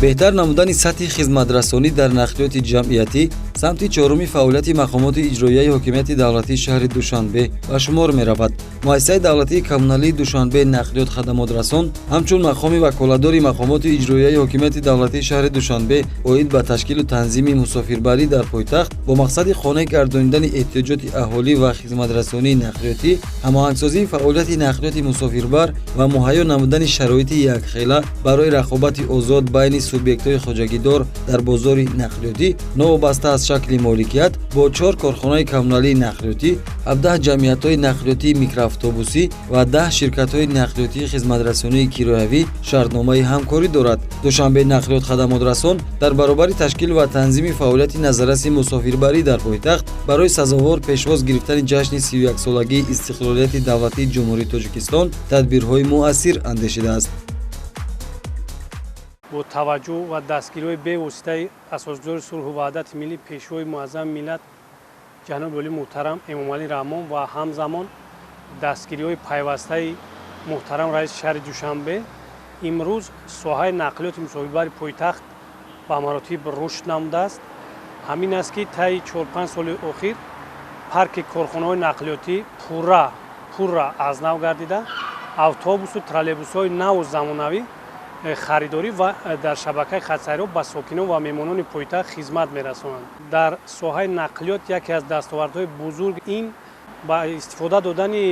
Беҳтар намудани сатҳи хизматрасонӣ дар нақлиёти ҷамъиятӣ самти чоруми фаъолияти мақомоти иҷроияи ҳокимияти давлатии шаҳри Душанбе ба шумор меравад. Муассисаи давлатии коммуналии Душанбе нақлиёт хадамотрасон ҳамчун мақоми ваколатдори мақомоти иҷроияи ҳокимияти давлатии шаҳри Душанбе оид ба ташкилу танзими мусофирбарӣ дар пойтахт бо мақсади қонеъ гардонидани эҳтиёҷоти аҳолӣ ва хизматрасонии нақлиётӣ, ҳамоҳангсозии фаъолияти нақлиёти мусофирбар ва муҳайё намудани шароити якхела барои рақобати озод байни субъектҳои хоҷагидор дар бозори нақлиётӣ новобаста аз шакли моликият бо чор корхонаи коммуналии нақлиётӣ, 17 ҷамъиятҳои нақлиётии микроавтобусӣ ва 10 ширкатҳои нақлиётии хизматрасонии кироявӣ шартномаи ҳамкорӣ дорад. Душанбе нақлиёт хадамотрасон дар баробари ташкил ва танзими фаъолияти назарраси мусофирбарӣ дар пойтахт барои сазовор пешвоз гирифтани ҷашни 31-солагии истиқлолияти давлатии Ҷумҳурии Тоҷикистон тадбирҳои муассир андешидааст. Бо таваҷҷӯҳ ва дастгириҳои бевоситаи асосгузори сулҳу ваҳдати миллӣ, пешвои муаззами миллат ҷаноби олӣ муҳтарам Эмомалӣ Раҳмон ва ҳамзамон дастгириҳои пайвастаи муҳтарам раиси шаҳри Душанбе имрӯз соҳаи нақлиёти мусофирбари пойтахт ба маротиб рушд намудааст. Ҳамин аст, ки таи 4-5 соли охир парки корхонаҳои нақлиётӣ пурра аз нав гардида, автобусу троллейбусҳои наву замонавӣ харидорӣ ва дар шабакаи хатсайрҳо ба сокинон ва меҳмонони пойтахт хизмат мерасонанд. Дар соҳаи нақлиёт яке аз дастовардҳои бузург ин ба истифода додани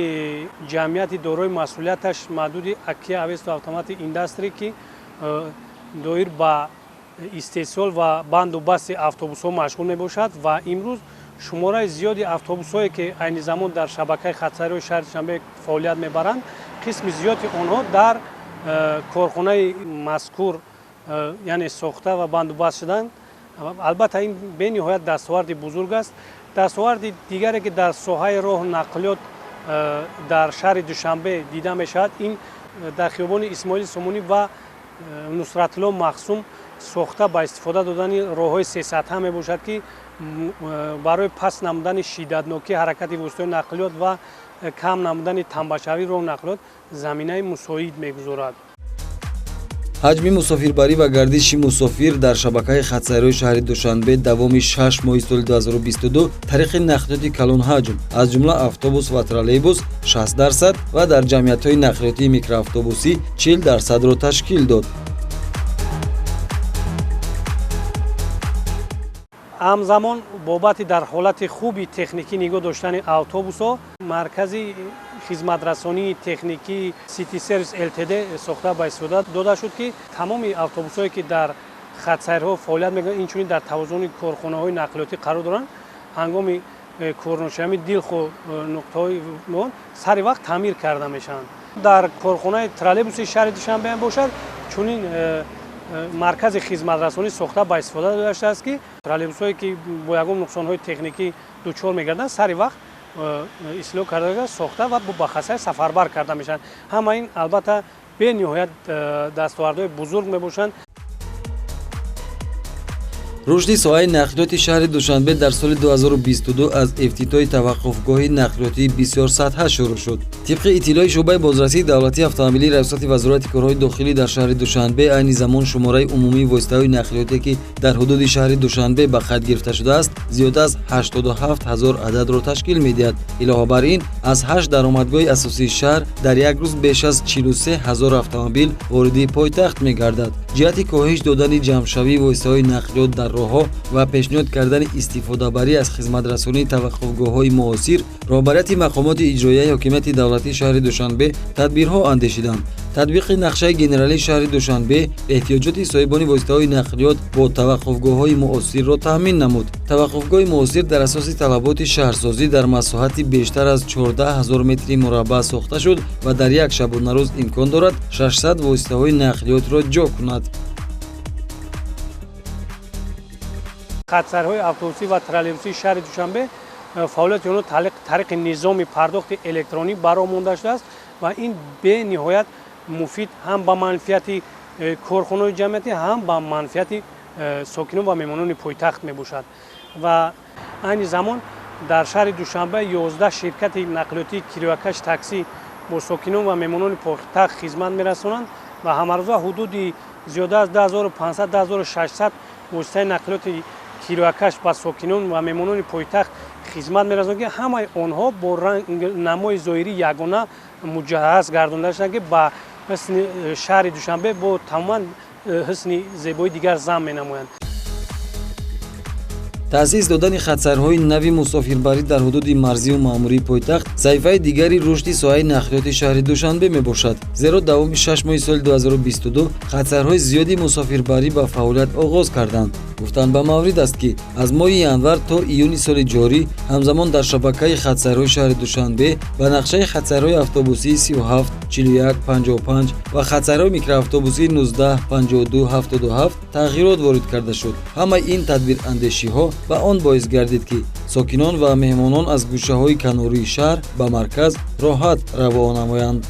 ҷамъияти дорои масъулияташ маҳдуди Акия Авесто Автомати Индастри, ки доир ба истеҳсол ва банду басти автобусҳо машғул мебошад ва имрӯз шумораи зиёди автобусҳое, ки айни замон дар шабакаи хатсайрҳои шаҳри Душанбе фаъолият мебаранд, қисми зиёди онҳо дар корхонаи мазкур, яъне сохта ва бандубаст шуданд. Албатта, ин бениҳоят дастоварди бузург аст. Дастоварди дигаре, ки дар соҳаи роҳу нақлиёт дар шаҳри Душанбе дида мешавад, ин дар хиёбони Исмоили Сомонӣ ва Нусратулло Махсум сохта ба истифода додани роҳҳои сесатҳа мебошад, ки барои паст намудани шиддатнокии ҳаракати воситаҳои нақлиёт ва кам намудани тамбашавии роҳу нақлиёт заминаи мусоид мегузорад. Ҳаҷми мусофирбарӣ ва гардиши мусофир дар шабакаи хатсайрҳои шаҳри Душанбе давоми 6 моҳи соли 2022 тариқи нақлиёти калонҳаҷм, аз ҷумла автобус ва троллейбус, 60% ва дар ҷамъиятҳои нақлиётии микроавтобусӣ 40 дарсадро ташкил дод. Ҳамзамон бобати дар ҳолати хуби техникӣ нигоҳ доштани автобусҳо маркази хизматрасонии техникии Сити Сервис ЛТД сохта ба истифода дода шуд, ки тамоми автобусҳое, ки дар хатсайрҳо фаъолият мекунанд, инчунин дар тавозуни корхонаҳои нақлиётӣ қарор доранд, ҳангоми корношоямии дилхоҳ нуқтаҳои сари вақт таъмир карда мешаванд. Дар корхонаи троллейбуси шаҳри Душанбе ҳам бошад, чунин маркази хизматрасонӣ сохта ба истифода дода шудааст, ки троллейбусҳое, ки бо ягон нуқсонҳои техникӣ дучор мегарданд, сари вақт ислоҳ карда, сохта ва ба хатсайр сафарбар карда мешаванд. Ҳама ин, албатта, бениҳоят дастовардҳои бузург мебошанд. Рушди соҳаи нақлиёти шаҳри Душанбе дар соли 2022 аз ифтитоҳи таваққуфгоҳи нақлиётии бисёрсатҳа шурӯъ шуд. Тибқи иттилои шӯъбаи бозрасии давлатии автомобилии Раёсати Вазорати корҳои дохилӣ дар шаҳри Душанбе, айни замон шумораи умумии воситаҳои нақлиёте, ки дар ҳудуди шаҳри Душанбе ба қайд гирифта шудааст, зиёда аз 87 ҳазор ададро ташкил медиҳад. Илова бар ин, аз ҳашт даромадгоҳи асосии шаҳр дар як рӯз беш аз 43 ҳазор автомобил вориди пойтахт мегардад. Ҷиҳати коҳиш додани ҷамъшавии воситаҳои нақлиёт дар роҳҳо ва пешниҳод кардани истифодабарӣ аз хизматрасонии таваққуфгоҳҳои муосир, роҳбарияти мақомоти иҷроияи ҳокимияти давлатии шаҳри Душанбе тадбирҳо андешиданд. Татбиқи нақшаи генералии шаҳри Душанбе эҳтиёҷоти соҳибони воситаҳои нақлиёт бо таваққуфгоҳҳои муосирро таъмин намуд. Таваққуфгоҳи муосир дар асоси талаботи шаҳрсозӣ дар масоҳати бештар аз 14 ҳазор метри мураббаъ сохта шуд ва дар як шабонарӯз имкон дорад 600 воситаҳои нақлиётро ҷо кунад. Хатсайрҳои автобусӣ ва троллейбусии шаҳри Душанбе фаъолияти онҳо тариқи низоми пардохти электронӣ ба роҳ монда шудааст ва ин бениҳоят муфид ҳам ба манфиати корхонаҳои ҷамъиятӣ, ҳам ба манфиати сокинон ва меҳмонони пойтахт мебошад. Ва айни замон дар шаҳри Душанбе 11 ширкати нақлиётии кироякаш таксӣ бо сокинон ва меҳмонони пойтахт хизмат мерасонанд ва ҳамарӯза ҳудуди Зиёда аз 2500, 2600 воситаи нақлиёти кироякаш ба сокинон ва меҳмонони пойтахт хизмат мерасонад, ки ҳамаи онҳо бо намои зоҳирӣ ягона муҷаҳҳаз гардонда шуданд, ки ба ҳусни шаҳри Душанбе бо тамоман ҳусни зебои дигар зам менамоянд. Таъсис додани хатсайрҳои нави мусофирбарӣ дар ҳудуди марзию маъмурии пойтахт саҳифаи дигари рушди соҳаи нақлиёти шаҳри Душанбе мебошад. Зеро давоми 6 моҳи соли 2022 хатсайрҳои зиёди мусофирбарӣ ба фаъолият оғоз карданд. Гуфтан ба маврид аст, ки аз моҳи январ то июни соли ҷорӣ ҳамзамон дар шабакаи хатсайрҳои шаҳри Душанбе ба нақшаи хатсайрҳои автобусии 37, 41, 55 ва хатсайрҳои микроавтобусии 19, 52, 77 тағйирот ворид карда шуд. Ҳамаи ин тадбирандешиҳо ба он боис гардид, ки сокинон ва меҳмонон аз гӯшаҳои канории шаҳр ба марказ роҳат раво намоянд.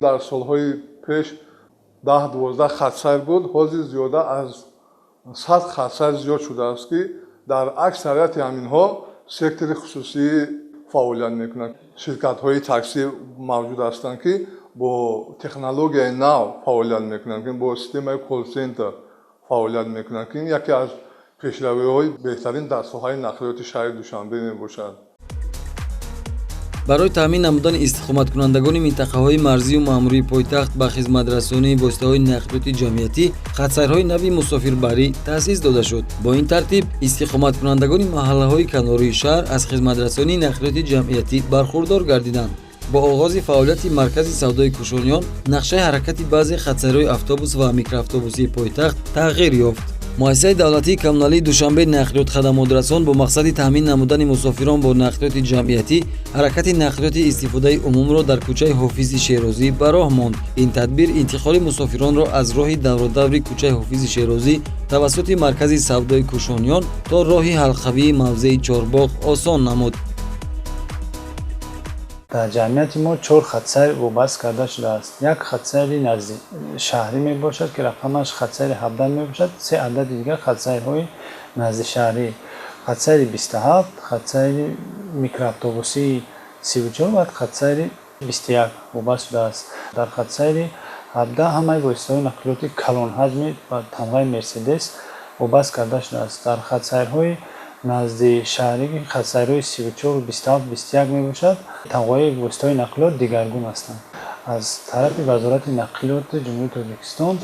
Дар солҳои пеш 10-12 хатсайр буд, ҳозир зиёда аз 100 хатсайр зиёд шудааст, ки дар аксарияти ҳаминҳо сектори хусусӣ фаъолият мекунанд. Ширкатҳои таксӣ мавҷуд ҳастанд, ки бо технологияи нав фаъолият мекунанд, ки бо системаи колл-центр фаъолият мекунанд, ки ин яке аз пешравиҳои беҳтарин дар соҳаи нақлиёти шаҳри Душанбе мебошад. Барои таъмин намудани истиқоматкунандагони минтақаҳои марзию маъмурии пойтахт ба хизматрасонии воситаҳои нақлиёти ҷамъиятӣ хатсайрҳои нави мусофирбарӣ таъсис дода шуд. Бо ин тартиб истиқоматкунандагони маҳаллаҳои канории шаҳр аз хизматрасонии нақлиёти ҷамъиятӣ бархурдор гардиданд. Бо оғози фаъолияти маркази савдои Кушониён нақшаи ҳаракати баъзе хатсайрҳои автобус ва микроавтобусии пойтахт тағйир ёфт. Муассисаи давлатии коммуналии Душанбе нақлиёт хадамотрасон бо мақсади таъмин намудани мусофирон бо нақлиёти ҷамъиятӣ ҳаракати нақлиёти истифодаи умумро дар кӯчаи Ҳофизи Шерозӣ ба роҳ монд. Ин тадбир интиқоли мусофиронро аз роҳи давродаври кӯчаи Ҳофизи Шерозӣ тавассути маркази савдои Кушониён то роҳи ҳалқавии мавзеи Чорбоғ осон намуд. Дар ҷамъияти мо 4 хатсайр вобаст карда шудааст. Як хатсайри назди шаҳрӣ мебошад, ки рақамаш хатсайри 17 мебошад. 3 адади дигар хатсайрҳои назди шаҳрӣ: хатсайри 27, хатсайри микроавтобусии 34 ва хатсайри 21 вобаст шудааст. Дар хатсайри 17 ҳамаи воситаҳои нақлиёти калонҳаҷми ба тамғаи Мерседес вобаст карда шудааст. Дар хатсайрҳои назди шаҳрӣ хатсайрҳои 34, 27, 21 мебошад. Тамғаи воситаҳои нақлиёт дигаргун ҳастанд. Аз тарафи Вазорати нақлиёти Ҷумҳурии Тоҷикистон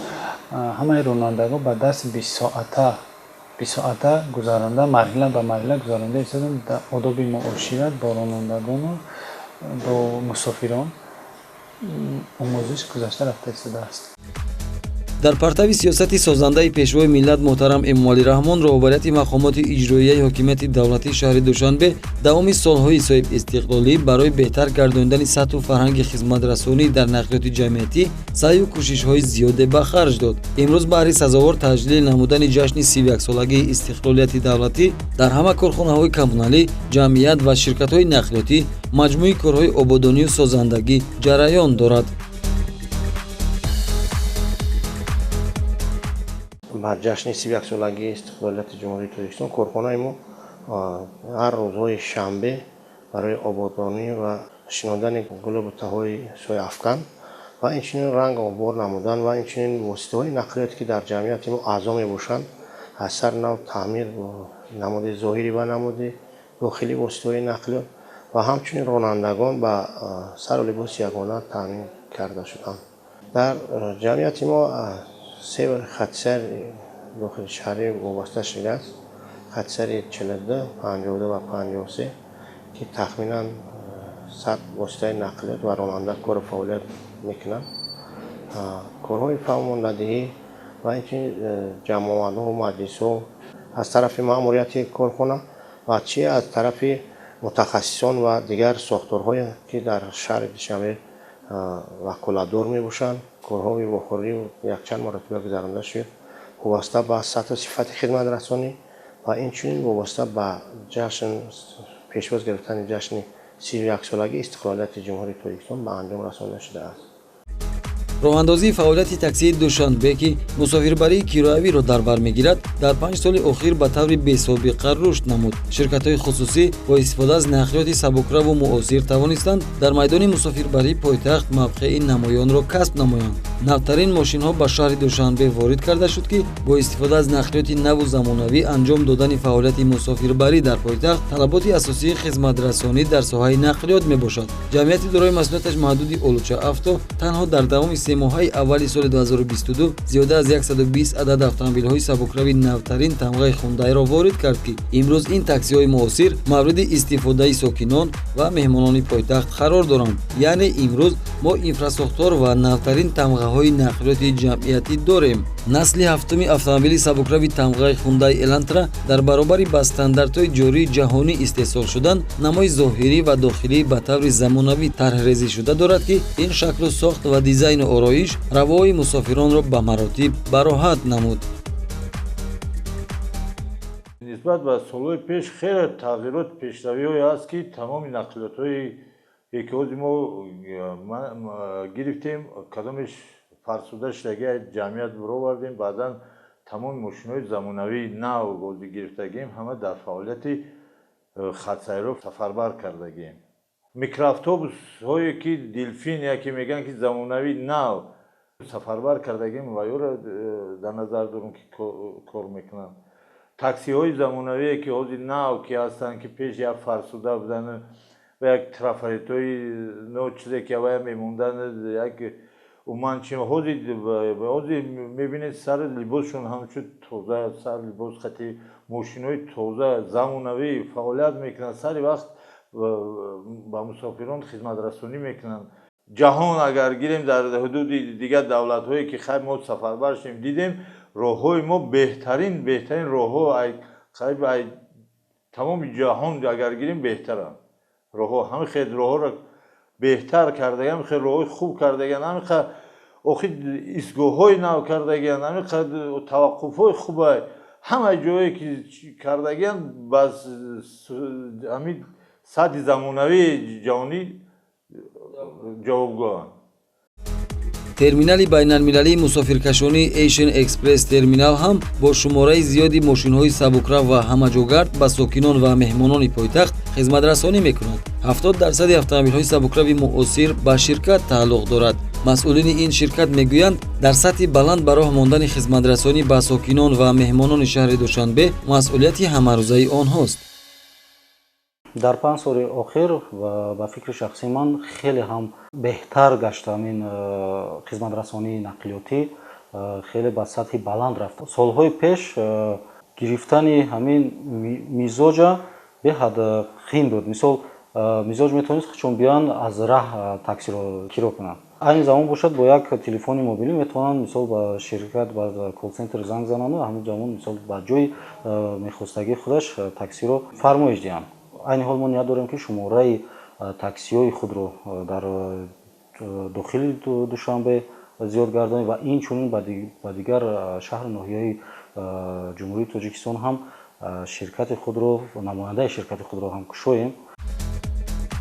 ҳамаи ронандагон ба дасти 20 соата гузаронда, марҳила ба марҳила гузаронда истодан дар одоби муошират бо ронандагону бо мусофирон омӯзиш гузашта рафта истодааст. Дар партави сиёсати созандаи пешвои миллат муҳтарам Эмомалӣ Раҳмон роҳбарияти мақомоти иҷроияи ҳокимияти давлатии шаҳри Душанбе давоми солҳои соҳибистиқлолӣ барои беҳтар гардондани сатҳу фарҳанги хизматрасонӣ дар нақлиёти ҷамъиятӣ саъю кӯшишҳои зиёде ба харҷ дод. Имрӯз баҳри сазовор таҷлил намудани ҷашни 31-солагии истиқлолияти давлатӣ дар ҳама корхонаҳои коммуналӣ, ҷамъият ва ширкатҳои нақлиётӣ маҷмӯи корҳои ободонию созандагӣ ҷараён дорад. Бар ҷашни 31-солагии истиқлолияти Ҷумҳурии Тоҷикистон корхонаи мо ҳар рӯзҳои шанбе барои ободонӣ ва шинондани гулу бутаҳои сояафкан ва инчунин ранг обор намудан ва инчунин воситаҳои нақлиёте, ки дар ҷамъияти мо аъзо мебошанд, аз сар нав таъмир намуди зоҳирӣ ва намуди дохилии воситаҳои нақлиёт ва ҳамчунин ронандагон ба сару либоси ягона таъмин карда шуданд. Дар ҷамъияти мо 3 хатсайр дохили шаҳрӣ вобаста шудааст. Хатсайри 42, 52 ва 53, ки тахминан 100 воситаи нақлиёт ва ронанда кору фаъолият мекунанд. Корҳои фаҳмондадиҳӣ ва инчунин ҷамъомадҳо, маҷлисҳо аз тарафи маъмурияти корхона ва чи аз тарафи мутахассисон ва дигар сохторҳое, ки дар шаҳри Душанбе ваколатдор мебошанд, корҳои вохӯрӣ якчанд маротиба гузаронда шуд, вобаста ба сатҳу сифати хизматрасонӣ ва инчунин вобаста ба ҷашн пешвоз гирифтани ҷашни 31-солагии истиқлолияти Ҷумҳурии Тоҷикистон ба анҷом расонда шудааст. Роҳандозии фаъолияти таксии Душанбе, ки мусофирбарии кироявиро дар бар мегирад, дар 5 соли охир ба таври бесобиқа рушд намуд. Ширкатҳои хусусӣ бо истифода аз нақлиёти сабукраву муосир тавонистанд дар майдони мусофирбарии пойтахт мавқеи намоёнро касб намоянд. Навтарин мошинҳо ба шаҳри Душанбе ворид карда шуд, ки бо истифода аз нақлиёти наву замонавӣ анҷом додани фаъолияти мусофирбарӣ дар пойтахт талаботи асосии хизматрасонӣ дар соҳаи нақлиёт мебошад. Ҷамъияти дорои масъулияташ маҳдуди Олуча Авто танҳо дар давоми 3 моҳаи аввали соли 2022 зиёда аз 120 адад автомобилҳои сабукрави навтарин тамғаи Хундайро ворид кард, ки имрӯз ин таксиҳои муосир мавриди истифодаи сокинон ва меҳмонони пойтахт қарор доранд. Яъне имрӯз мо инфрасохтор ва навтарин тамғаҳои нақлиёти ҷамъиятӣ дорем. Насли ҳафтуми автомобили сабукрави тамғаи Хундай Элантра дар баробари ба стандартҳои ҷории ҷаҳонӣ истеҳсол шудан, намои зоҳирӣ ва дохилӣ ба таври замонавӣ тарҳрезӣ шуда дорад, ки ин шаклу сохт ва дизайну ороиш равои мусофиронро ба маротиб бароҳат намуд. Нисбат ба солҳои пеш хеле тағйирот, пешравиҳое ҳаст, ки тамоми нақлиётҳое ки ҳозир мо гирифтем, кадомеш фарсуда шудагӣ ҷамъият баровардем, баъдан тамоми мошинҳои замонавии нав ҳозир гирифтагием, ҳама дар фаъолияти хатсайрҳо сафарбар кардагием. Микроавтобусҳое ки Делфин яке мегӯянд, ки замонавии нав сафарбар кардагием, ва ёро дар назар дорем, ки кор мекунанд. Таксиҳои замонавие ки ҳозир нав ки ҳастанд, ки пеш як фарсуда буданд ва як трафаретҳои но чизе ки авая мемонданд, як умуман чи ҳозир мебинед, сари либосшон ҳамчун тоза, сар либос хати мошинҳои тоза замонавӣ фаъолият мекунанд, сари вақт ба мусофирон хизматрасонӣ мекунанд. Ҷаҳон агар гирем, дар ҳудуди дигар давлатҳое ки хайр мо сафарбар шудем, дидем, роҳҳои мо беҳтарин роҳҳо, қариб тамоми ҷаҳон агар гирем беҳтаранд роҳҳо. Ҳамин хел роҳҳоро беҳтар кардагиан, ҳамин хел роҳҳои хуб кардагиан, ҳамин хел охир истгоҳҳои нав кардагиан, ҳамин хел таваққуфҳои хуба, ҳама ҷое ки кардагиан ба ҳамин сатҳи замонавии ҷаҳонӣ ҷавобгоҳанд. Терминали байналмилалии мусофиркашонии Asian Express Terminal ҳам бо шумораи зиёди мошинҳои сабукрав ва ҳамаҷогард ба сокинон ва меҳмонони пойтахт хизматрасонӣ мекунад. 70% автомобилҳои сабукрави муосир ба ширкат тааллуқ дорад. Масъулини ин ширкат мегӯянд, дар сатҳи баланд ба роҳ мондани хизматрасонӣ ба сокинон ва меҳмонони шаҳри Душанбе масъулияти ҳамарӯзаи онҳост. Дар 5 соли охир ба фикри шахсии ман хеле ҳам беҳтар гашт ҳамин хизматрасонии нақлиётӣ, хеле ба сатҳи баланд рафт. Солҳои пеш гирифтани ҳамин мизоҷа беҳад қин буд. Мисол, мизоҷ метавонист чун биёянд аз раҳ таксиро киро кунанд. Айни замон бошад, бо як телефони мобилӣ метавонанд мисол ба ширкат, ба колл-центр занг зананд ва ҳамин замон мисол ба ҷои мехостагии худаш таксиро фармоиш диҳанд. Айни ҳол мо ният дорем, ки шумораи таксиҳои худро дар дохили Душанбе зиёд гардонем ва инчунин ба дигар шаҳру ноҳияҳои Ҷумҳурии Тоҷикистон ҳам ширкати худро, намояндаи ширкати худро ҳам кушоем.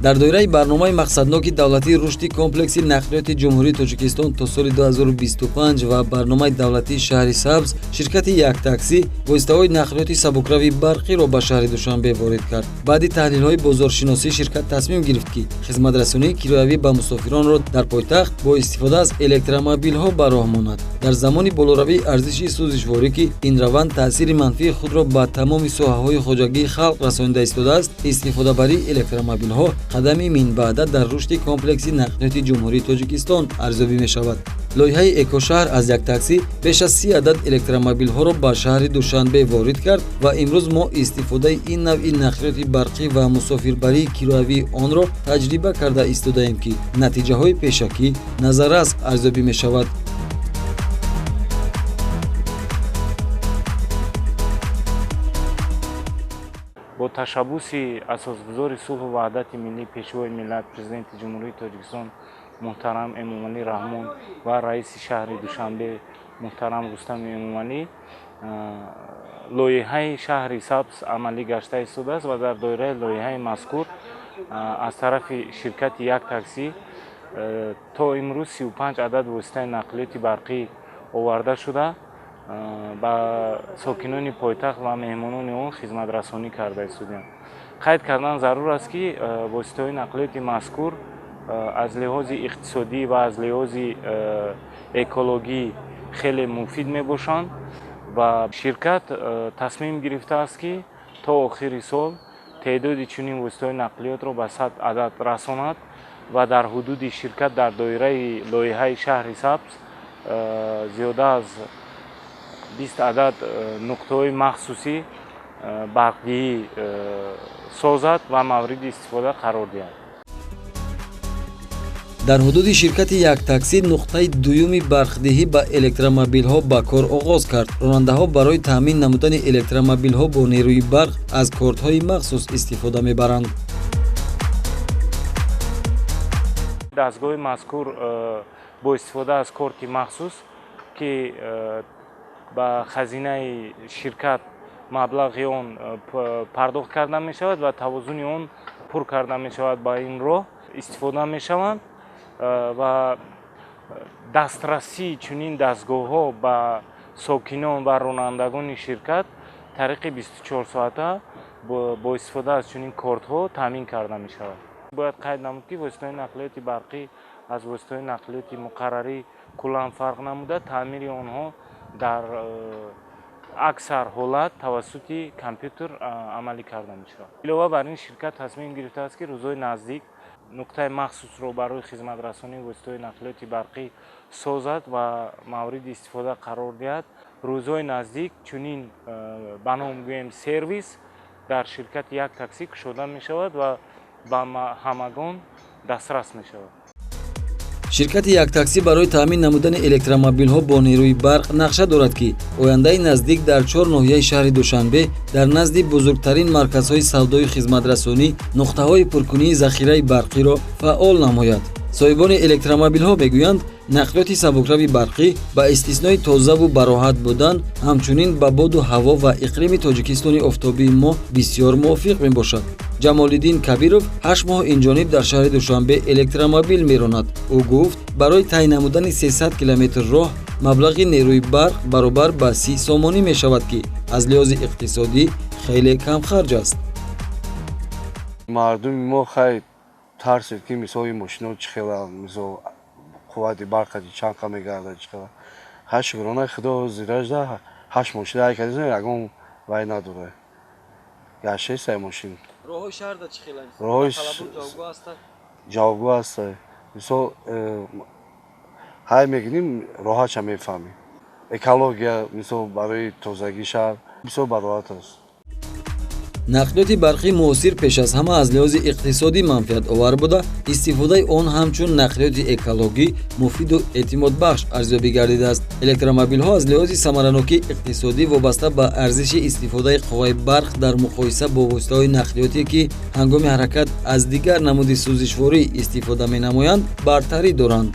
Дар доираи барномаи мақсадноки давлатии рушди комплекси нақлиёти Ҷумҳурии Тоҷикистон то соли 2025 ва барномаи давлатии шаҳри сабз, ширкати Яктаксӣ воситаҳои нақлиёти сабукрави барқиро ба шаҳри Душанбе ворид кард. Баъди таҳлилҳои бозоршиносӣ ширкат тасмим гирифт, ки хизматрасонии кироявӣ ба мусофиронро дар пойтахт бо истифода аз электромобилҳо ба роҳ монад. Дар замони болоравии арзиши сӯзишворӣ, ки ин раванд таъсири манфии худро ба тамоми соҳаҳои хоҷагии халқ расонида истодааст, истифодабарии электромобилҳо қадами минбаъда дар рушди комплекси нақлиёти Ҷумҳурии Тоҷикистон арзёбӣ мешавад. Лоиҳаи Экошаҳр аз Яктаксӣ беш аз 30 адад электромобилҳоро ба шаҳри Душанбе ворид кард ва имрӯз мо истифодаи ин навъи нақлиёти барқӣ ва мусофирбарии кироявии онро таҷриба карда истодаем, ки натиҷаҳои пешакӣ назаррас арзёбӣ мешавад. Бо ташаббуси асосгузори сулҳу ваҳдати миллӣ, Пешвои миллат, Президенти Ҷумҳурии Тоҷикистон муҳтарам Эмомалӣ Раҳмон ва раиси шаҳри Душанбе муҳтарам Рустами Эмомалӣ лоиҳаи шаҳри сабз амалӣ гашта истодааст ва дар доираи лоиҳаи мазкур аз тарафи ширкати Яктаксӣ То имрӯз 35 адад воситаи нақлиёти барқӣ оварда шуда, ба сокинони пойтахт ва меҳмонони он хизматрасонӣ карда истодаанд. Қайд кардан зарур аст, ки воситаҳои нақлиёти мазкур аз лиҳози иқтисодӣ ва аз лиҳози экологӣ хеле муфид мебошанд ва ширкат тасмим гирифтааст, ки то охири сол теъдоди чунин воситаҳои нақлиётро ба 100 адад расонад ва дар ҳудуди ширкат дар доираи лоиҳаи шаҳри сабз зиёда аз 20 адад нуқтаҳои махсусӣ барқдиҳӣ созад ва мавриди истифода қарор диҳад. Дар ҳудуди ширкати Як таксӣ нуқтаи дуюми барқдиҳӣ ба электромобилҳо ба кор оғоз кард. Ронандаҳо барои таъмин намудани электромобилҳо бо нерӯи барқ аз кортҳои махсус истифода мебаранд. Дастгоҳи мазкур бо истифода аз корти махсус, ки ба хазинаи ширкат маблағи он пардохт карда мешавад ва тавозуни он пур карда мешавад, ба ин роҳ истифода мешаванд ва дастрасии чунин дастгоҳҳо ба сокинон ва ронандагони ширкат тариқи 24 соата бо истифода аз чунин кортҳо таъмин карда мешавад. Бояд қайд намуд, ки воситаҳои нақлиёти барқӣ аз воситаҳои нақлиёти муқаррарӣ куллан фарқ намуда, таъмири онҳо дар аксар ҳолат тавассути компютер амалӣ карда мешавад. Илова бар ин, ширкат тасмим гирифтааст, ки рӯзҳои наздик нуқтаи махсусро барои хизматрасонии воситаҳои нақлиёти барқӣ созад ва мавриди истифода қарор диҳад. Рӯзҳои наздик чунин ба ном гӯем сервис дар ширкати Як таксӣ кушода мешавад ва ба ҳамагон дастрас мешавад. Ширкати Як таксӣ барои таъмин намудани электромобилҳо бо нерӯи барқ нақша дорад, ки ояндаи наздик дар чор ноҳияи шаҳри Душанбе дар назди бузургтарин марказҳои савдою хизматрасонӣ нуқтаҳои пуркунии захираи барқиро фаъол намояд. Соҳибони электромобилҳо мегӯянд, нақлиёти сабукрави барқӣ ба истиснои тозаву бароҳат будан, ҳамчунин ба боду ҳаво ва иқлими Тоҷикистони офтобии мо бисёр мувофиқ мебошад. Ҷамолиддин Кабиров 8 моҳ инҷониб дар шаҳри Душанбе электромобил меронад. Ӯ гуфт, барои тай намудани 300 километр роҳ маблағи нерӯи барқ баробар ба 30 сомонӣ мешавад, ки аз лиҳози иқтисодӣ хеле камхарҷ аст. Мардуми мо хай тарсед, ки мисол ин мошино чӣ хела, мисол қуввати барқати чанд қа мегардад, чӣ хела. Ҳай, шукронаи Худо, зиражда 8 моҳ шуда ай кадизм, ягон вай надорад, гаштесай мошин. Роҳҳои шаҳрда чӣ хела? Роҳҳои ҷавобгӯ ҳаста. Мисол, ҳай мегирим, роҳатша мефаҳмем. Экология, мисол, барои тозагии шаҳр бисёр бароҳат аст. Нақлиёти барқӣ муосир пеш аз ҳама аз лиҳози иқтисодӣ манфиатовар буда, истифодаи он ҳамчун нақлиёти экологӣ муфиду эътимодбахш арзёбӣ гардидааст. Электромобилҳо аз лиҳози самаранокии иқтисодӣ вобаста ба арзиши истифодаи қувваи барқ дар муқоиса бо воситаҳои нақлиёте, ки ҳангоми ҳаракат аз дигар намуди сӯзишворӣ истифода менамоянд, бартарӣ доранд.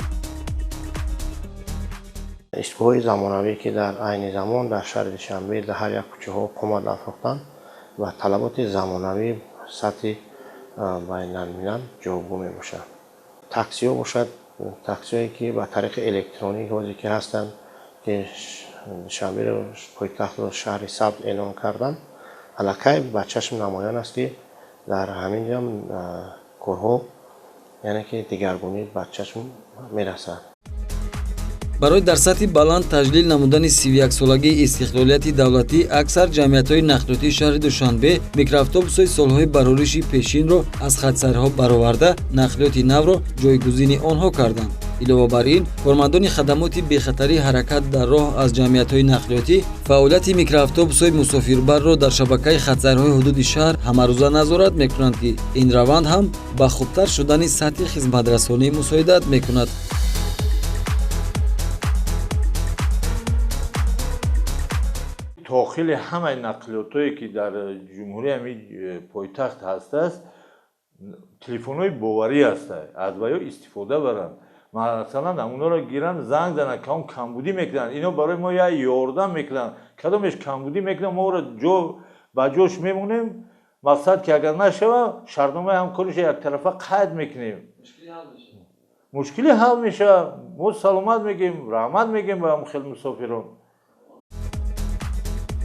Истгоҳҳои замонавӣ, ки дар айни замон дар шаҳри Душанбе дар ҳар як кӯчаҳо қомат афрохтанд ва талаботи замонавӣ сатҳи байналмилал ҷавобгӯ мебошад. Таксиҳо бошад, таксиҳое, ки ба тариқи электронӣ ҳозир ки ҳастанд, ки Душанберо, пойтахтро шаҳри сабз эълон карданд, аллакай ба чашм намоён аст, ки дар ҳамин ҷо корҳо, яъне ки дигаргунӣ ба чашм мерасад. Барои дар сатҳи баланд таҷлил намудани 31-солагии истиқлолияти давлатӣ аксар ҷамъиятҳои нақлиётии шаҳри Душанбе микроавтобусҳои солҳои барориши пешинро аз хатсайрҳо бароварда, нақлиёти навро ҷойгузини онҳо карданд. Илова бар ин, кормандони хадамоти бехатарии ҳаракат дар роҳ аз ҷамъиятҳои нақлиётӣ фаъолияти микроавтобусҳои мусофирбарро дар шабакаи хатсайрҳои ҳудуди шаҳр ҳамарӯза назорат мекунанд, ки ин раванд ҳам ба хубтар шудани сатҳи хизматрасонӣ мусоидат мекунад. Дохили ҳамаи нақлиётое, ки дар ҷумҳурии ҳамин пойтахт ҳастааст, телефонҳои боварӣ ҳаста, аз ваё истифода баранд. Масалан, ҳамонҳоро гиранд, занг зананд, кадом камбудӣ мекунанд, ино барои мо як ёрдам мекунанд. Кадомеш камбудӣ мекунанд, мо ора ҷо ба ҷош мемонем. Мақсад, ки агар нашава, шартномаи ҳамкориша яктарафа қайд мекунем. Мушкилӣ ҳал мешавад. Мо саломат мегӯем, раҳмат мегӯем ба хел мусофирон.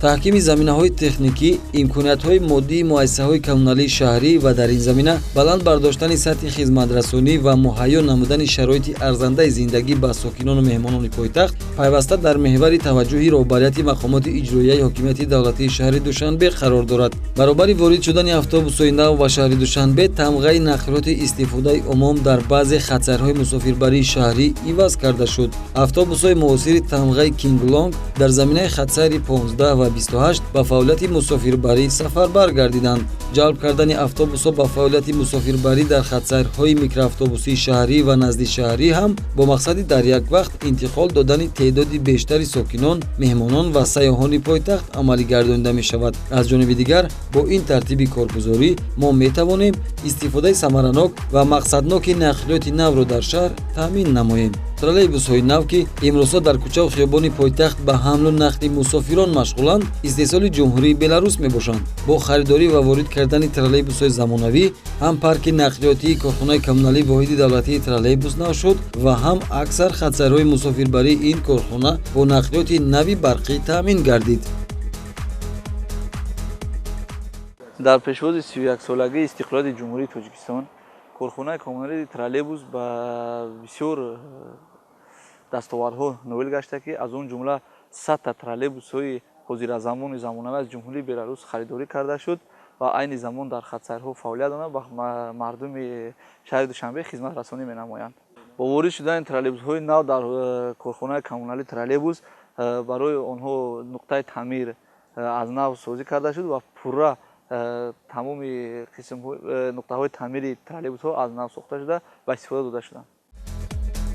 Таҳкими заминаҳои техникӣ, имкониятҳои моддии муассисаҳои коммуналии шаҳрӣ ва дар ин замина баланд бардоштани сатҳи хизматрасонӣ ва муҳайё намудани шароити арзандаи зиндагӣ ба сокинону меҳмонони пойтахт пайваста дар меҳвари таваҷҷӯҳи роҳбарияти мақомоти иҷроияи ҳокимияти давлатии шаҳри Душанбе қарор дорад. Баробари ворид шудани автобусҳои нав ба шаҳри Душанбе, тамғаи нақлиёти истифодаи умум дар баъзе хатсайрҳои мусофирбарии шаҳрӣ иваз карда шуд. Автобусҳои муосири тамғаи Кинглонг дар заминаи хатсайри 15 ва 28 ба фаъолияти мусофирбарӣ сафарбар гардиданд. Ҷалб кардани автобусҳо ба фаъолияти мусофирбарӣ дар хатсайрҳои микроавтобусии шаҳрӣ ва наздишаҳрӣ ҳам бо мақсади дар як вақт интиқол додани теъдоди бештари сокинон, меҳмонон ва сайёҳони пойтахт амалӣ гардонида мешавад. Аз ҷониби дигар, бо ин тартиби коргузорӣ мо метавонем истифодаи самаранок ва мақсадноки нақлиёти навро дар шаҳр таъмин намоем. Троллейбусҳои нав, ки имрӯзҳо дар кӯчаву хиёбони пойтахт ба ҳамлу нақли мусофирон машғуланд, истеҳсоли Ҷумҳурии Беларус мебошанд. Бо харидорӣ ва ворид кардани троллейбусҳои замонавӣ ҳам парки нақлиётии корхонаи коммуналии воҳиди давлатии троллейбус нав шуд ва ҳам аксар хатсайрҳои мусофирбарии ин корхона бо нақлиёти нави барқӣ таъмин гардид. Дар пешвози 31-солагии истиқлолияти Ҷумҳурии Тоҷикистон корхонаи коммуналии троллейбус ба бисёр дастовардҳо ноил гашта, ки аз он ҷумла 100-та троллейбусҳои ҳозиразамони замонавӣ аз Ҷумҳурии Беларус харидорӣ карда шуд ва айни замон дар хатсайрҳо фаъолият доранд ва мардуми шаҳри Душанбе хизматрасонӣ менамоянд. Бо ворид шудани троллейбусҳои нав дар корхонаи коммуналии троллейбус барои онҳо нуқтаи таъмир аз нав созӣ карда шуд ва пурра тамоми нуқтаҳои таъмири троллейбусҳо аз нав сохта шуда ва истифода дода шуданд.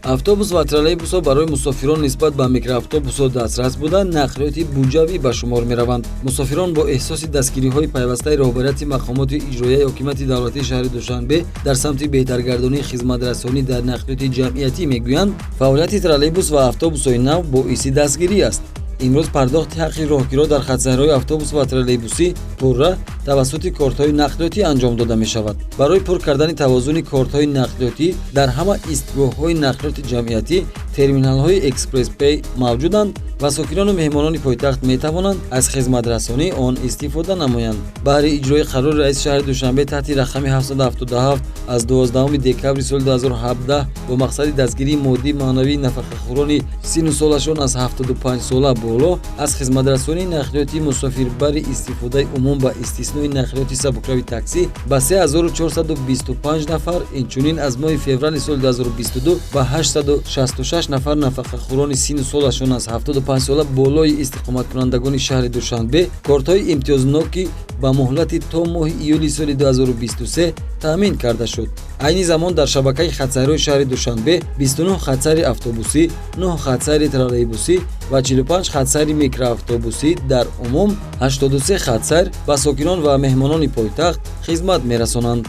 Автобус ва троллейбусҳо барои мусофирон нисбат ба микроавтобусҳо дастрас буда, нақлиёти буҷавӣ ба шумор мераванд. Мусофирон бо эҳсоси дастгириҳои пайвастаи роҳбарияти мақомоти иҷроияи ҳокимияти давлатии шаҳри Душанбе дар самти беҳтаргардонии хизматрасонӣ дар нақлиёти ҷамъиятӣ мегӯянд, фаъолияти троллейбус ва автобусҳои нав боиси дастгирӣ аст. Имрӯз пардохти ҳаққи роҳкиро дар хатсайрҳои автобус ва троллейбусӣ пурра тавассути кортҳои нақлиётӣ анҷом дода мешавад. Барои пур кардани тавозуни кортҳои нақлиётӣ дар ҳама истгоҳҳои нақлиёти ҷамъиятӣ терминалҳои экспресс-пей мавҷуданд ва сокинону меҳмонони пойтахт метавонанд аз хизматрасонии он истифода намоянд. Баҳри иҷрои қарори раиси шаҳри Душанбе таҳти рақами 777 аз 12 декабри соли 2017 бо мақсади дастгирии моддии маънавии нафақахӯрони синну солашон аз 75 сола боло аз хизматрасонии нақлиёти мусофирбари истифодаи умум ба истиснои нақлиёти сабукрави таксӣ ба 3425 нафар, инчунин аз моҳи феврали соли 2022 ба 866 нафар нафақахӯрони синну солашон аз 75 сола болои истиқоматкунандагони шаҳри Душанбе кортҳои имтиёзноки ба муҳлати то моҳи июли соли 2023 таъмин карда шуд. Айни замон дар шабакаи хатсайрҳои шаҳри Душанбе 29 хатсайри автобусӣ, 9 хатсайри троллейбусӣ ва 45 хатсайри микроавтобусӣ, дар умум 83 хатсайр ба сокинон ва меҳмонони пойтахт хизмат мерасонанд.